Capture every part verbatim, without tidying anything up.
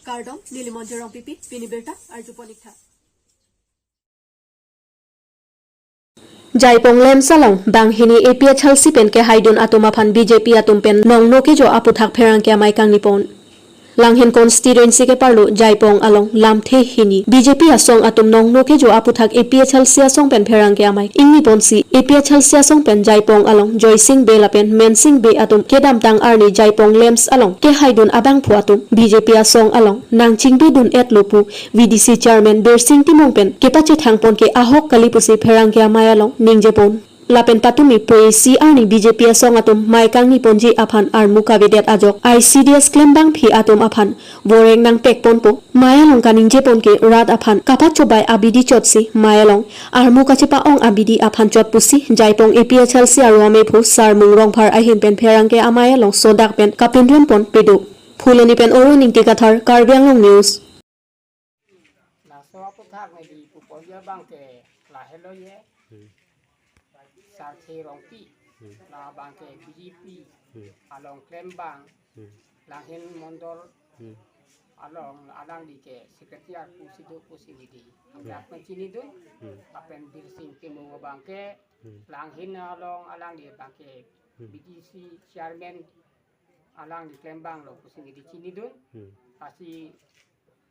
Kardom, neli Monjir Rongpipi, pini birta arjupon ik tha. Jaipong LAMPS along banghini A P H L C pen kehaidun atum aphan B J P atum pen nongno kejo aputhak pherangke amei kangnipon. Langhin constituency keparlo Jaipong along lamthe hini B J P asong atum nongno kejo aputhak A P H L C asong pen pherangke amei ingniponsi A P H L C asong pen Jaipong along Joysing Bey lapen Mensing Bey atum kedamtang arni Jaipong LAMPS along kehaidun abangphu atum B J P asong along nangchingbedun-etlo pu V D C chairman Birsing Timung pen kepachethangpon ke ahok kali pusi pherangke amei along ningjepon. Lapen patumi pre-C arni B J P asong atum mei kangniponji aphan armu kavedet ajok I C D S klembangpi atum aphan voreng nangpekponpo. Mei along kaningjepon ke rat aphan kapachobei abidi chotsi mei along armu kachepa-ong abidi aphan chot pusi Jaipong A P H L C aru amephu Sarmung Rongphar ahin pen pherangke amei along sodak pen kapinrempon pedo. Phuloni pen Oro Ningti Kathar, Karbi Anglong News. Laso aputhak neli puponji abang ke lahelo ye. Hmm. Sarthe Rongpi. Hmm. Labang ke B J P. Hmm. Along klembang. Hmm. Langhin Mondol. Hmm. Along alangli ke secretary arpu si do pusi neli. Hmm. Angkak pen chinidun. Hmm. Lapen Birsing Timung abang ke. Hmm. Langhin along alangli abang ke Hmm. B D C chairman alangli klembanglo pusi neli chinidun. Hmm. Lasi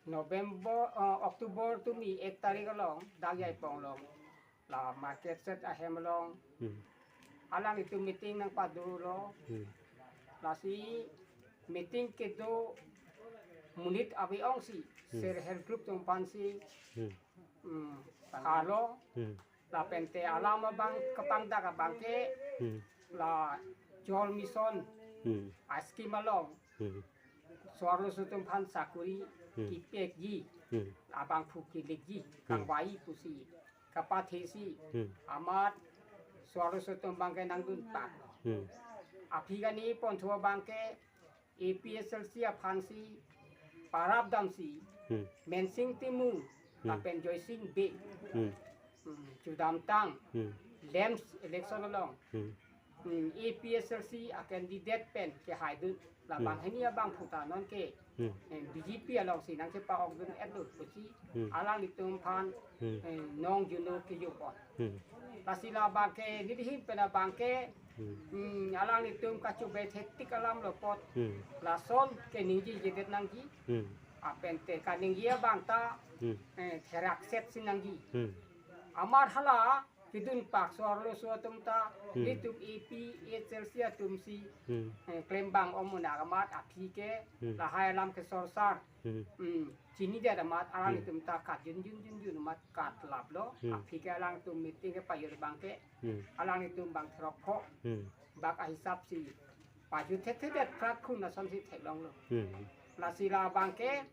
November, eh, October tumi ek tarik along, dak Jaipong along, la market shed ahem along, Hmm. alanglitum meeting nangpadolo. Hmm. Lasi meeting kedo monit ave-ongsi, Hmm. self help group atum aphansi, Hmm. hmm, kalo, Hmm. lapente alam abang kepangdak abang ke, Hmm. la Jal Mission Hmm. a-scheme along, Hmm. so-arloso atum aphan sakuri Hmm. kepikji, Hmm. abangphu kelikji, Hmm. kangvai pusi, kapathesi, Hmm. amat so-arloso atum abang ke nangdunpak. Hmm. Aphi kani ponthu abang ke A P H L C aphansi parap damsi, Hmm. Mensing Timung, Hmm. lapen Joysing Bey, Hmm. hmm, chudamtang, Hmm. LAMPS election along, Hmm. hmm, A P H L C a-candidate pen kehaidun, labang Hmm. hini abangphu ta non ke, Hmm. eh, B J P alongsi nangchepa-ongdun-etlo pusi, Hmm. alanglitum aphan, Hmm. eh, nongjuno kejopon. Hmm. Lasi labang ke, neli ahin pen abang ke, Hmm. hmm, alanglitum kachobei thektik alamlo apot. Hmm. Lason keningjejedet nangji. Hmm. Lapente kaningje abang ta, Hmm. eh, therak setsi nangji. Hmm. Amat hala kedunpak so-arloso atum ta, Hmm. nelitum A P H L C atumsi, Hmm. eh, klembang omonak amat aphi ke, Hmm. lahai alam ke sorsar. Hmm. Hmm. Chinidet amat Hmm. alanglitum ta kajunjun junjun amat katlaplo. Hmm. Aphi ke alangtum meeting kepajut abang ke, Hmm. alanglitum bang throk pho. Hmm. Bak ahisap si pajut thekthedet phrakhun asonsi theklonglo. Hmm. Lasi labang ke,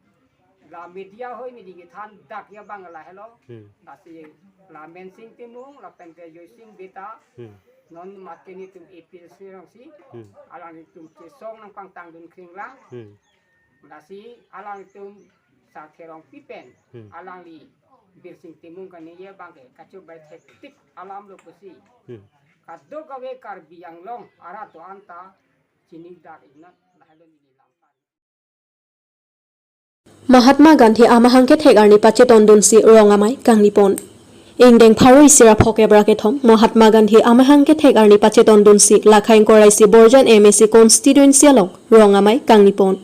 la media ahoi neli kethan dak ya abang lahelo. Hmm. Lasi la Mensing Timung, lapente Joysing Bey ta, Hmm. non mat ke nelitum A P H L C alongsi, Hmm. alanglitum chesong nangpangtangdun kringlang. Hmm. Lasi alanglitum Sarthe Rongpi pen, Hmm. alangli Birsing Timung kaningje abang ke, kachobei thektik alamlo pusi. Hmm. Kadokave Karbi Anglong arat do-an ta chinidak iknat lahelo neli lampan. Mahatma Gandhi amahang kethek arni pachetondunsi rong amei kangnipon. Ingdeng pharo isi ra phokep ra kethom Mahatma Gandhi amahang kethek arni pachetondunsi Lakha ingkoi ra isi Borjan M A C constituency along rong amei kangnipon.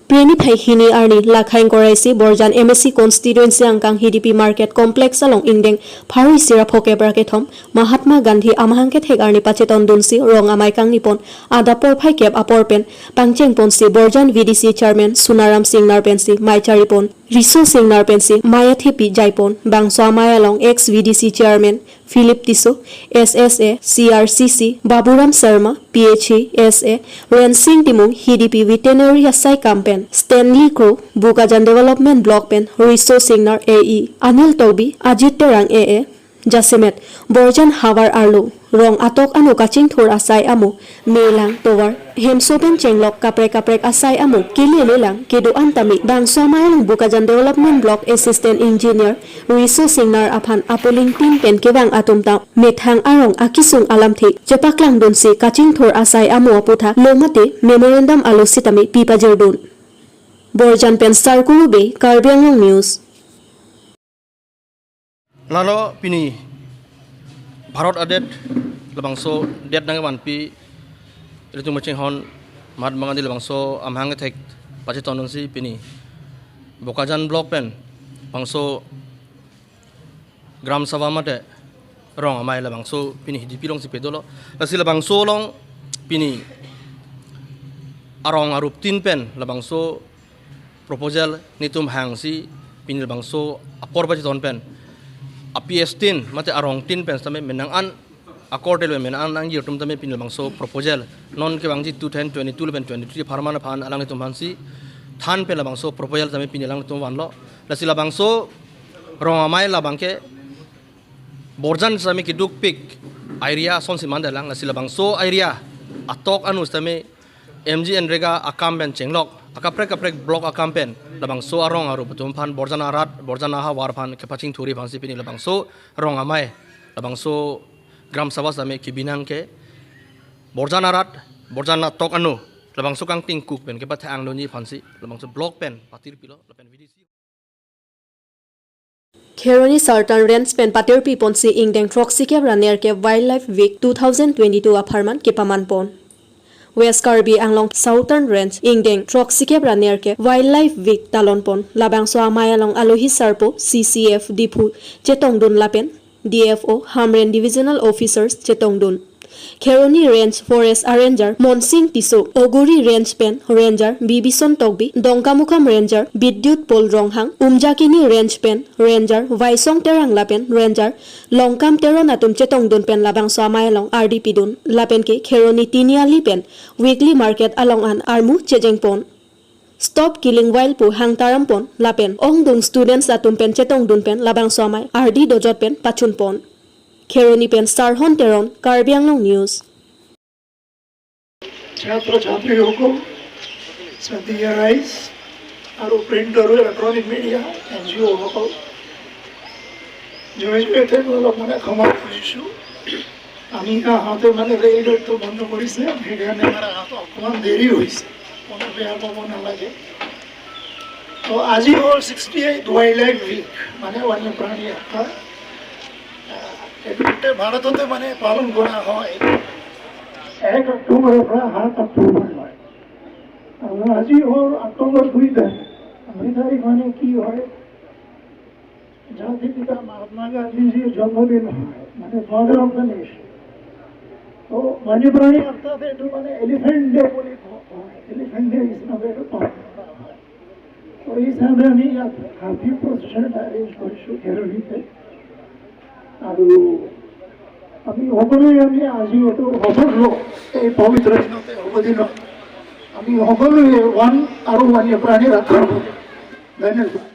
Phre niphai hini arni Lakha ingkoi ra isi Borjan M A C constituency angkang H D P Market Complex along ingdeng pharo isi ra phokep ra kethom Mahatma Gandhi amahang kethek arni pachetondunsi rong amei kangnipon. Adap porphai kep apor pen pangchengponsi Borjan V D C chairman Sunaram Singnar pensi mei charipon. Riso Singnar pensi mei athepi jaipon. Bangso amei along ex V D C chairman Philip Tisso, S S A, C R C C, Baburam Sharma, P H E, S A, Rensing Timung, H D P Veterinary asaikam pen Stanley Kro, Bokajan Development Block pen Riso Singnar, A E, Anil Tokbi, Ajit Terang, A A, jasemet Borjan havar arlo rong atok ano kachingthur asai amo, melang tovar, hemso pen chenglok kaprek kaprek asai amo kelele lang kedo-an tame bangso amei along Bokajan Development Block Assistant Engineer Riso Singnar aphan apolingtin pen kevang atum ta methang arong akesung alamthe chepaklangdunsi kachingthur asai amo aputhak lo mate memorandum alo sitame pipajirdun. Borjan pen Sarkuru Bey, Karbi Anglong News. Lalo pini Bharat adet labangso det nangvanpi ilitum kachinghon Mahatma Gandhi labangso amahang kethek pachetongdunsi pini Bokajan block pen bangso Gram Sabha mate Rong Amei labangso pini H D P alongsi pedolo. Lasi labangso along pini arong aruptin pen labangso proposal nelitum hangsi pini labangso akor pachetong pen a P S tin mate arong tin pen sitame menang an akor telo menang an nangjir atum tame pini labangso proposal non kevangji two thousand twenty-two lapen twenty-three apharman aphan alanglitum aphansi than pen labangso proposal tame pini alanglitum vanlo. Lasi labangso Rong Amei labang ke Borjan sitame kedukpik area asonsi mandelang. Lasi labangso area atok anu sitame M G N R E G A akam pen chenglok akaprek kaprek block akam pen labangso arong arup atum aphan Borjan arat Borjan ahavar aphan kepachingthurji aphansi pini labangso Rong Amei labangso Gram Sabha sitame kebi nang ke Borjan arat Borjan atok anu labangso kangtingkuk pen kepathe-angdunji aphansi labangso block pen patirpilo lapen V D C. Kheroni Southern Range pen patirpi ponsi ingdeng throksikep ra nerkep Wildlife Week two thousand twenty-two apharman kepaman pon. West Karbi Anglong Southern Range ingdeng throksikep ra nerkep Wildlife Week talon pon. Labangso amei along alohi sarpo C C F Diphu chetongdun lapen D F O Hamren Divisional Officers chetongdun. Kheroni Range Forest Arranger Monsing Tisso, Oguri Range pen Ranger Bibison Tokbi, Dongkamukam Ranger Bidyut Pol Ronghang, Umjakini Range pen Ranger Vaisong Terang lapen Ranger Longkam Teron atum chetongdun pen labangso amei along ardi pidun. Lapen ke Kheroni Tiniali pen weekly market along an armu chejeng pon. Stop Killing Wild pu hangtaram pon lapen ongdung students atum pen chetongdun pen labangso amei ardi dojot pen pachun pon. Kheroni pen Sarhon Teron, Karbi Anglong News. ছাত্ৰ ছাত্ৰীসকল, শ্ৰদ্ধেয় ৰাইজ আৰু প্ৰিণ্ট আৰু electronic media, N G অ'সকল, জয় জয়তে মই অলপ মানে ক্ষমা খুজিছোঁ। আমি আহোঁতে মানে ৰেলৱেটো বন্ধ কৰিছে, সেইকাৰণে মানে আহোঁতে অকণমান দেৰি হৈছে, কোনো বেয়া পাব নালাগে। তো আজি হ'ল sixty eight wildlife week, মানে বন্যপ্ৰাণী সপ্তাহ। আহ, এইটো গোটেই ভাৰততে মানে পালন কৰা হয় এক অক্টোবৰৰ পৰা সাত অক্টোবৰলৈ। আৰু আজি হ'ল অক্টোবৰ দুই তাৰিখ। দুই তাৰিখ মানে কি হয়, জাতিৰ পিতা মহাত্মা গান্ধীজীৰ জন্মদিন হয়, মানে ফাদাৰ অফ দ্য নেশ্যন। তো বন্যপ্ৰাণী সপ্তাহত এইটো মানে এলিফেণ্ট ডে বুলি কয়, এলিফেণ্ট ডে হিচাপে এইটো পালন কৰা হয়। তো এই হিচাপে আমি ইয়াত হাতী প্ৰচেশ্যন এটা এৰেঞ্জ কৰিছোঁ খেৰণিতে। আৰু আমি সকলোৱে আমি আজি এইটো সফল হওক, এই পবিত্ৰ দিনতে শুভ দিনত আমি সকলোৱে বন আৰু বন্যপ্ৰাণী ৰক্ষা কৰোঁ। ধন্যবাদ।